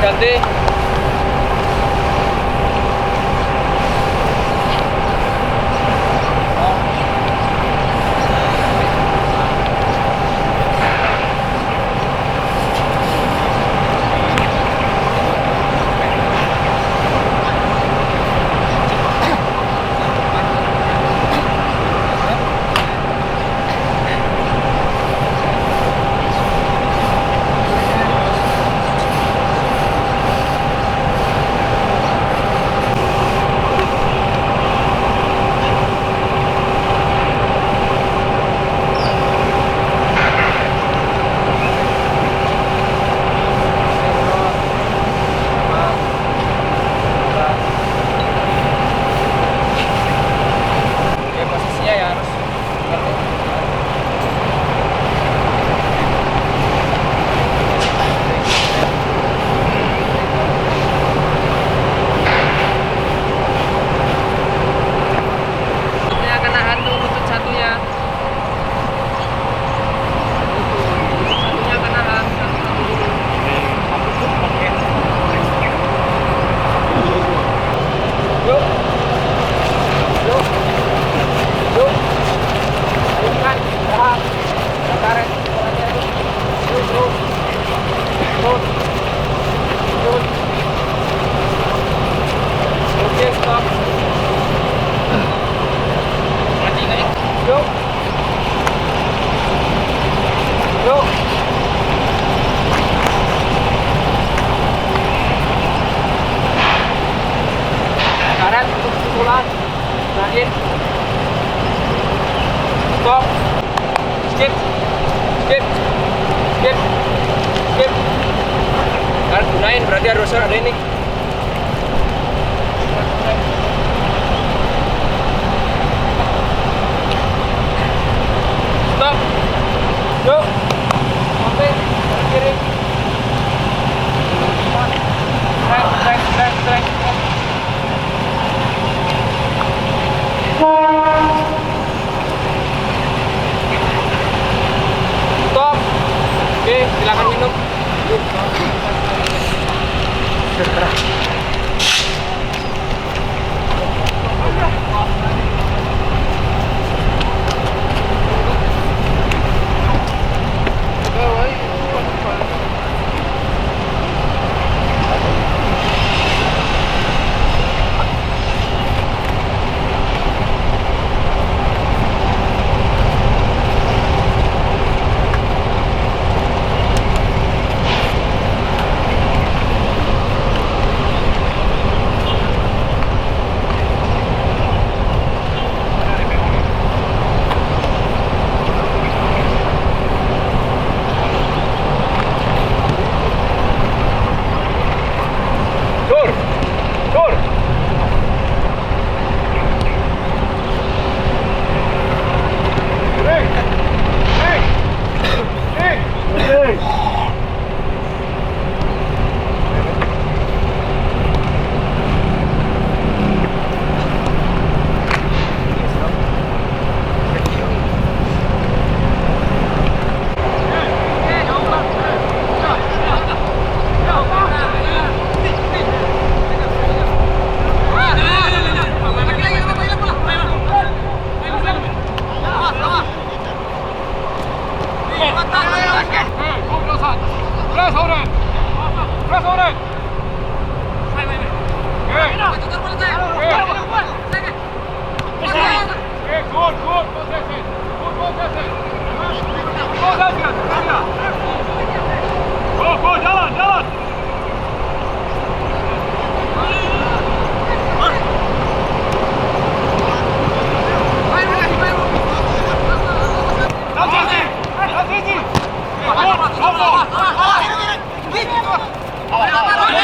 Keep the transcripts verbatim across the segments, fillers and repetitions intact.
Cantik. Oke, posisinya ya harus Satunya kena hantu lutut satunya. Satunya kena hantu. Yuk. Yuk. Yuk. Bukan. Tahan. Tarik. Terus, terus. Terus. Terus. Oke, stop. Mati, naik. Yuk. Yuk. Karet, pukulan. Naik. Stop. Skip. Skip. Skip. Skip. Kan gunain, berarti harus ada ini. Stop. Yuk. Sampai kiri. Strike, strike, strike, strike. Stop. Oke, silakan minum. Tur! Tur! Hei! Hei! Hei! Hei! Press on it! Press on it! Good. Good. Good. Good. Possession. Good possession. Possession. Go, go, jalan, jalan. That's easy. That's easy. Good. Go for it.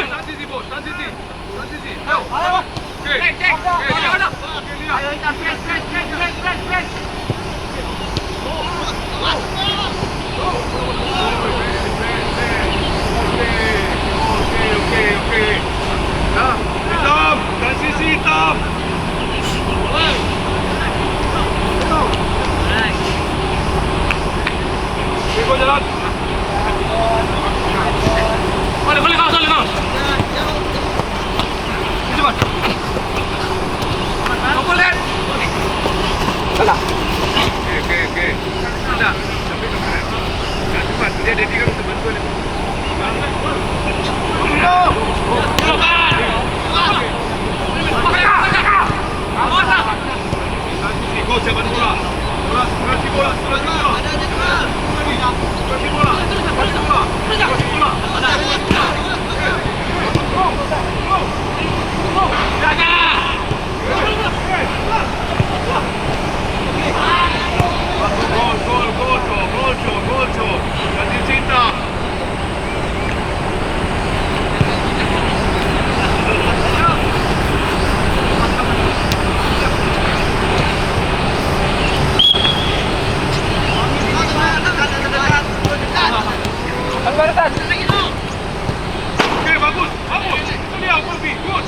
Transisi, bos, transisi. Transisi. Yo. Oke. Oke, lihat. Oke, lihat. Oke, oke, oke. Nah, hitam, transisi hitam. Iko jalan. Balik, balik, balik, balik. Oke, oke, oke. Sudah. Jangan cepat. Dia, dia, dia, dia, dia. Transisi, gol, siapa bola? Bola, transisi bola, transisi bola. Transisi bola, transisi bola, transisi bola. Gol, gol, gol, gol, gol, gol, gol. Transisi hitam. Oke, bagus, bagus. Itu dia, Pulpi. Good.